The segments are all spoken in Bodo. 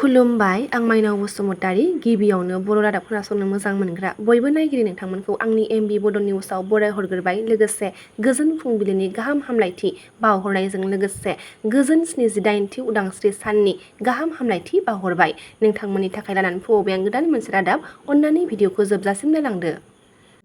खुलुमबाय आं माइनाव बसुमतारी गिबियावनो बर' रादाब खोनासंनो मोजां मोनग्रा बयबो नायगिरि नोंथांमोनखौ आंनि एमबि बड' निउसाव बराय हरग्रोबाय लोगोसे गोजोन फुंबिलिनि गाहाम हामलायथि बावहरनायजों लोगोसे गोजोन 78थि उदांस्रि साननि गाहाम हामलायथि बावहरबाय नोंथांमोननि थाखाय लानानै फैबाय आं गोदान मोनसे रादाब अन्नानै भिडिअखौ जोबजासिम नायलांदो।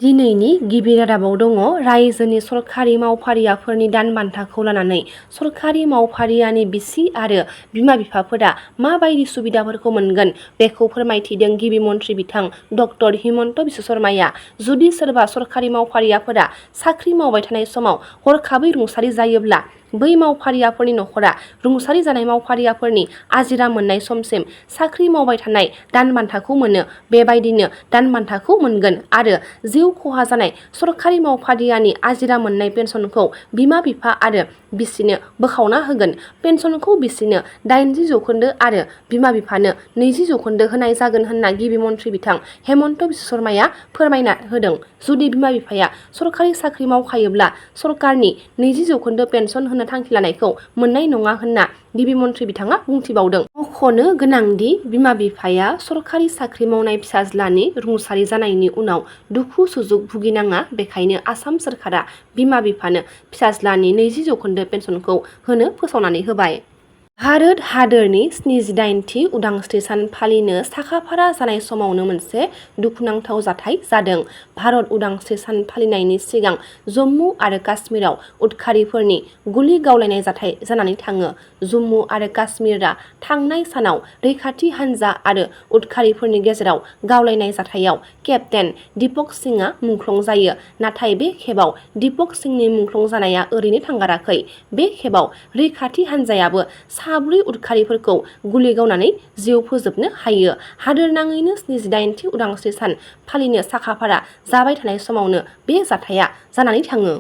दिनैनि गिबि रादाबाव दङ रायजोनि सरखारि मावफारियाफोरनि दान बान्थाखौ लानानै सरखारि मावफारियानि बिसि आरो बिमा बिफाफोरा माबायदि सुबिदाफोरखौ मोनगोन बेखौ फोरमायथिदों गिबि मन्थ्रि बिथां डक्टर हिमन्त बिश्व शर्माया। जुदि सोरबा सरखारि मावफारियाफोरा साख्रि मावबाय थानाय समाव हरखाबै रुंसारि जायोब्ला बै मावफारियाफोरनि नखरा रुंसारि जानाय मावफारियाफोरनि आजिरा मोननाय समसिम साख्रि मावबाय थानाय दान बान्थाखौ मोनो बेबायदिनो दान बान्थाखौ मोनगोन आरो जिउ खहा जानाय सरखारि मावफारियानि आजिरा मोननाय पेन्सनखौ बिमा बिफा आरो बिसिनो बोखावना होगोन। पेन्सनखौ बिसिनो 80% आरो बिमा बिफानो 20% होनाय जागोन होनना गिबि मन्थ्रि बिथां हेमन्त बिश्व शर्माया फोरमायना होदों। जुदि बिमा बिफाया सरखारि साख्रि मावखायोब्ला सरकारनि 20% पेन्सन होनो थांखि लानायखौ मोननाय नङा होनना गिबि मन्थ्रि बिथाङा बुंथिबावदों। मख'नो गोनांदि बिमा बिफाया सरखारि साख्रि मावनाय फिसाज्लानि रुंसारि जानायनि उनाव दुखु सुजुग भुगिनाङा बेखायनो आसाम सोरखारा बिमा बिफानो फिसाज्लानि 20% पेन्सनखौ होनो फोसावनानै होबाय। भारत हादरनि 78थि उदांस्रि सान फालिनो साखाफारा जानाय समावनो मोनसे दुखुनांथाव जाथाय जादों। भारत उदांस्रि सान फालिनायनि सिगां जम्मु आरो काश्मीराव उदखारिफोरनि गुलि गावलायनाय जाथाय जानानै थाङो। जम्मु आरो काश्मीरा थांनाय सानाव रैखाथि हानजा आरो उदखारिफोरनि गेजेराव गावलायनाय जाथायाव केप्तेन दीपक सिंहआ मुंख्लं जायो। नाथाय बे खेबाव दीपक सिंहनि मुंख्लं जानाया ओरैनो थांगाराखै। बे खेबाव रैखाथि हानजायाबो 4 उदखारिफोरखौ गुलि गावनानै जिउ फोजोबनो हायो। हादोरनाङैनो 78थि उदांस्रि सान फालिनो साखाफारा जाबाय थानाय समावनो बे जाथाया जानानै थाङो।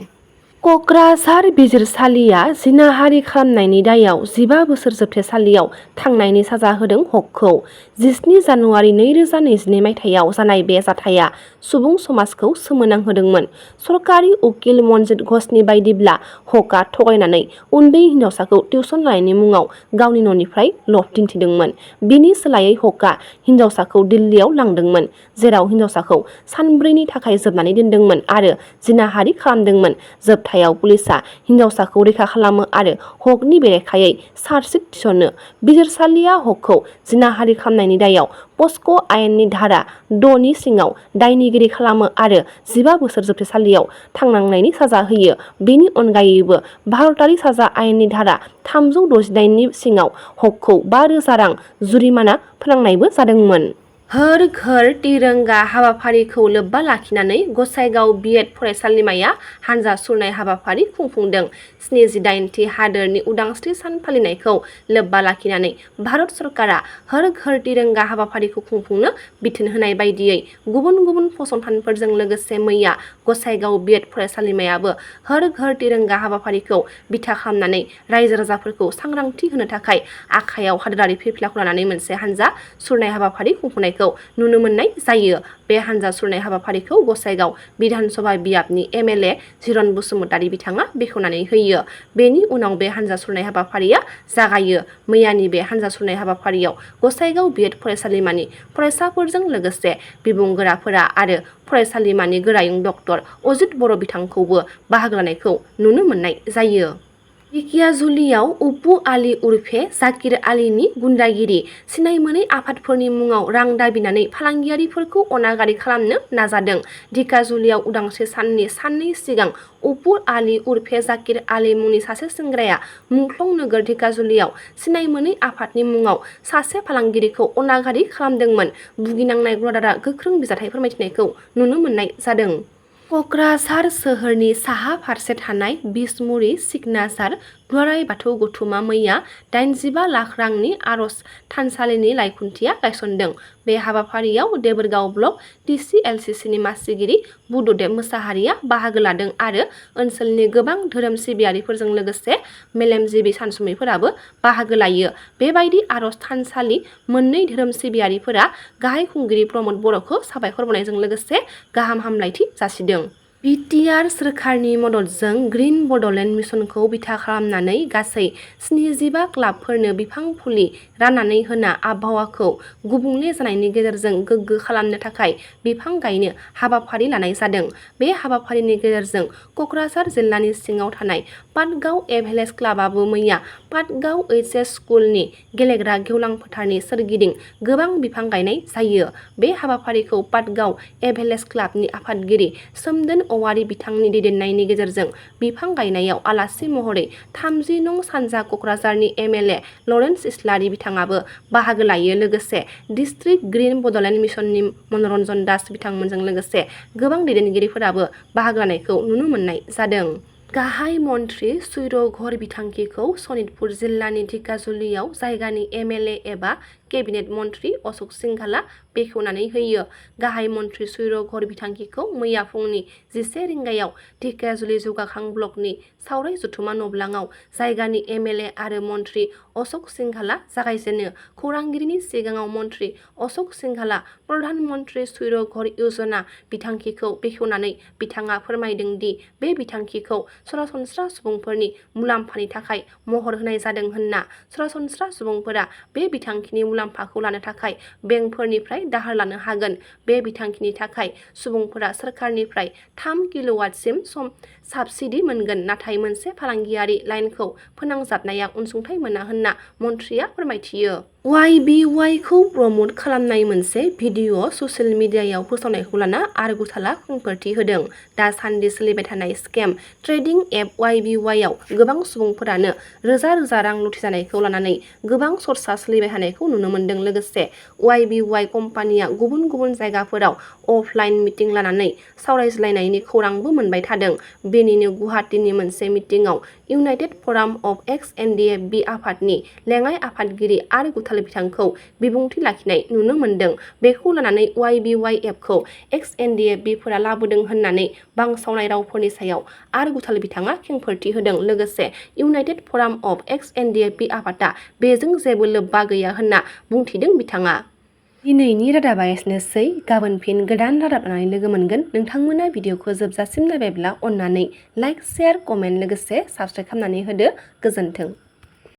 क'क्राझार बिजिरसालिया जिनाहारि खालामनायनि दायाव 15 बोसोर जोबथेसालियाव थांनायनि साजा होदों हकखौ। 17 जानुवारि 2022 मायथाइयाव जानाय बे जाथाया सुबुं समाजखौ सोमोनांहोदोंमोन। सरकारि उकिल मनजित घोषनि बायदिब्ला हकआ थगायनानै उन्दै हिनजावसाखौ टिउसन लानायनि मुङाव गावनि न'निफ्राय लब दिन्थिदोंमोन। बिनि सोलायै हकआ हिनजावसाखौ दिल्लीयाव लांदोंमोन जेराव हिनजावसाखौ सानब्रैनि थाखाय जोबनानै दोनदोंमोन आरो जिनाहारि खालामदोंमोन। जोबथायाव पुलिसआ हिनजावसाखौ रैखा खालामो आरो हकनि बेरेखायै चार्जसिट थिसनो। बिजिरसालिया हकखौ जिनाहारि खालामनायनि दायाव पस्क' आयेननि धारा 6 नि सिङाव दायनिगिरि खालामो आरो 15 बोसोर जोबथेसालियाव थांनांनायनि साजा होयो। बेनि अनगायैबो भारतारि साजा आयेननि धारा 369 नि सिङाव हकखौ 5,000 रां जुरिमाना फोनांनायबो जादोंमोन। हर घर तिरंगा हाबाफारिखौ लोब्बा लाखिनानै गसाइगाव बिएड फरायसालिमाया हानजा सुरनाय हाबाफारि खुंफुंदों। 78थि हादोरनि उदांस्रि सान फालिनायखौ लोब्बा लाखिनानै भारत सरकारा हर घर तिरंगा हाबाफारिखौ खुंफुंनो बिथोन होनाय बायदियै गुबुन गुबुन फसंथानफोरजों लोगोसे मैया गसाइगाव बिएड फरायसालिमायाबो हर घर तिरंगा हाबाफारिखौ बिथा खालामनानै रायजो राजाफोरखौ सांग्रांथि होनो थाखाय आखायाव हादोरारि फिरफिलाखौ लानानै मोनसे हानजा सुरनाय हाबाफारि खुंफुंनायखौ नुनो मोननाय जायो। बे हानजा सुरनाय हाबाफारिखौ गसाइगाव बिधान सभा बियाबनि एमएलए झिरन बसुमतारी बिथाङा बेखेवनानै होयो। बेनि उनाव बे हानजा सुरनाय हाबाफारिया जागायो। मैयानि बे हानजा सुरनाय हाबाफारियाव गसाइगाव बिएड फरायसालिमानि फरायसाफोरजों लोगोसे बिबुंगोराफोरा आरो फरायसालिमानि गोरायुं डक्टर अजित बर' बिथांखौबो बाहागो लानायखौ नुनो मोननाय जायो। ढेकियाजुलियाव उपु आली उर्फे जाकिर आलीनि गुन्डागिरि सिनायमोनै आफादफोरनि मुङाव रां दाबिनानै फालांगियारिफोरखौ अनागारि खालामनो नाजादों। ढेकियाजुलियाव उदांस्रि साननि साननै सिगां उपु आली उर्फे जाकिर आली मुंनि सासे सेंग्राया मुंख्लं नोगोर ढेकियाजुलियाव सिनायमोनै आफादनि मुङाव सासे फालांगिरिखौ अनागारि खालामदोंमोन। भुगिनांनाय गलादारआ गोख्रों बिजाथाइ फोरमायथिनायखौ नुनो मोननाय जादों। क'क्राझार सोहोरनि साहा फारसे थानाय बिसमुरि सिगनासार दुलाराय बाथौ गौथुमा मैया 85 लाख रांनि आरज थानसालिनि लाइखुन्थिया गायसनदों। बे हाबाफारियाव देबोरगाव ब्लक टिसिएलसिसिनि मासिगिरि बुददेब मोसाहारिया बाहागो लादों आरो ओनसोलनि गोबां धोरोम सिबियारिफोरजों लोगोसे मेलेमजिबि सानसुमैफोराबो बाहागो लायो। बेबायदि आरज थानसालि मोननै धोरोम सिबियारिफोरा गाहाय खुंगिरि प्रमद बर'खौ साबायखर बावनायजों लोगोसे गाहाम हामलायथि जासिदों। बिटिआर सोरखारनि मददजों ग्रीन बड'लेण्ड मिशनखौ बिथा खालामनानै गासै 75 क्लाबफोरनो बिफां फुलि राननानै होना आबहावाखौ गुबुंले जानायनि गेजेरजों गोग्गो खालामनो थाखाय बिफां गायनो हाबाफारि लानाय जादों। बे हाबाफारिनि गेजेरजों क'क्राझार जिल्लानि सिङाव थानाय पाटगाव एभिलेज क्लाबाबो मैया पाटगाव ओइचएस स्कुलनि गेलेग्रा गेवलां फोथारनि सोरगिदिं गोबां बिफां गायनाय जायो। बे हाबाफारिखौ पाटगाव एभिलेज क्लाबनि आफादगिरि सोमदोन औवारी बिथांनि दैदेननायनि गेजेरजों बिफां गायनायाव आलासि महरै 30 नं सानजा क'क्राझारनि एमएलए लरेन्स इस्लारि बिथाङाबो बाहागो लायो। लोगोसे डिस्ट्रिक्ट ग्रीन बड'लेण्ड मिशननि मनरन्जन दास बिथांमोनजों लोगोसे गोबां दैदेनगिरिफोराबो बाहागो लानायखौ नुनो मोननाय जादों। गाहाय मन्थ्रि सुइर घर बिथांखिखौ सनितपुर जिल्लानि ढेकियाजुलियाव जायगानि एमएलए एबा केबिनेट मन्थ्रि अशोक सिंघालआ बेखेवनानै होयो। गाहाय मन्थ्रि सुइर घर बिथांखिखौ मैया फुंनि 11 रिंगायाव ढेकियाजुलि जौगाखां ब्लकनि सावराय जथुमा नब्लाङाव जायगानि एमएलए आरो मन्थ्रि अशोक सिंघालआ जागायजेनो। खौरांगिरिनि सिगाङाव मन्थ्रि अशोक सिंघालआ प्रधान मन्थ्रि सुइर घर योजना बिथांखिखौ बेखेवनानै बिथाङा फोरमायदों दि बे बिथांखिखौ सरासनस्रा सुबुंफोरनि मुलाम्फानि थाखाय महर होनाय जादों होनना सरासनस्रा सुबुंफोरा बे बिथांखिनि मुलाम्फाखौ लानो थाखाय बेंकफोरनिफ्राय दाहार लानो हागोन। बे बिथांखिनि थाखाय सुबुंफोरा सोरखारनिफ्राय 3 किल'वाटसिम साबसिडि मोनगोन, नाथाय मोनसे फालांगियारि लाइनखौ फोनांजाबनाया अनसुंथाइ मोना होनना मन्थ्रिया फोरमायथियो। YBY खौ प्रम'ट खालामनाय मोनसे भिडिअ' ससियेल मिडियायाव फोसावनायखौ लाना आरगुथालआ बुंफोरथि होदों। दासान्दि सोलिबाय थानाय स्केम ट्रेडिं एप YBY आव गोबां सुबुंफोरानो रोजा रोजा रां लुथिजानायखौ लानानै गोबां चर्चा सोलिबाय थानायखौ नुनो मोन्दों। लोगोसे YBY कम्पानिया गुबुन गुबुन जायगाफोराव अफलाइन मिटिं लानानै सावरायज्लायनायनि खौरांबो मोनबाय थादों। बेनिनो गुवाहाटीनि मोनसे मिटिंआव इउनाइटेड फराम अफ एक्स-एनडिएफबि आफादनि लेङाइ आफादगिरि आरगुथाल बिथांखौ बिबुंथि लाखिनाय नुनो मोन्दों। बेखौ लानानै YBY एपखौ एक्स-एनडिएफबिफोरा लाबोदों होननानै बांसावनाय रावफोरनि सायाव आरगुथाल बिथाङा खेंफोरथि होदों। लोगोसे इउनाइटेड फराम अफ एक्स-एनडिएफबि आफादा बेजों जेबो लोब्बा गैया होनना बुंथिदों बिथाङा। दिनैनि रादाबा एसेनोसै। गाबोन फिन गोदान रादाब लानानै लोगो मोनगोन। नोंथांमोना भिडिअखौ जोबजासिम नायबायब्ला अन्नानै लाइक, शेयार, कमेन्ट लोगोसे साबस्क्राइब खालामनानै होदो। गोजोन्थों।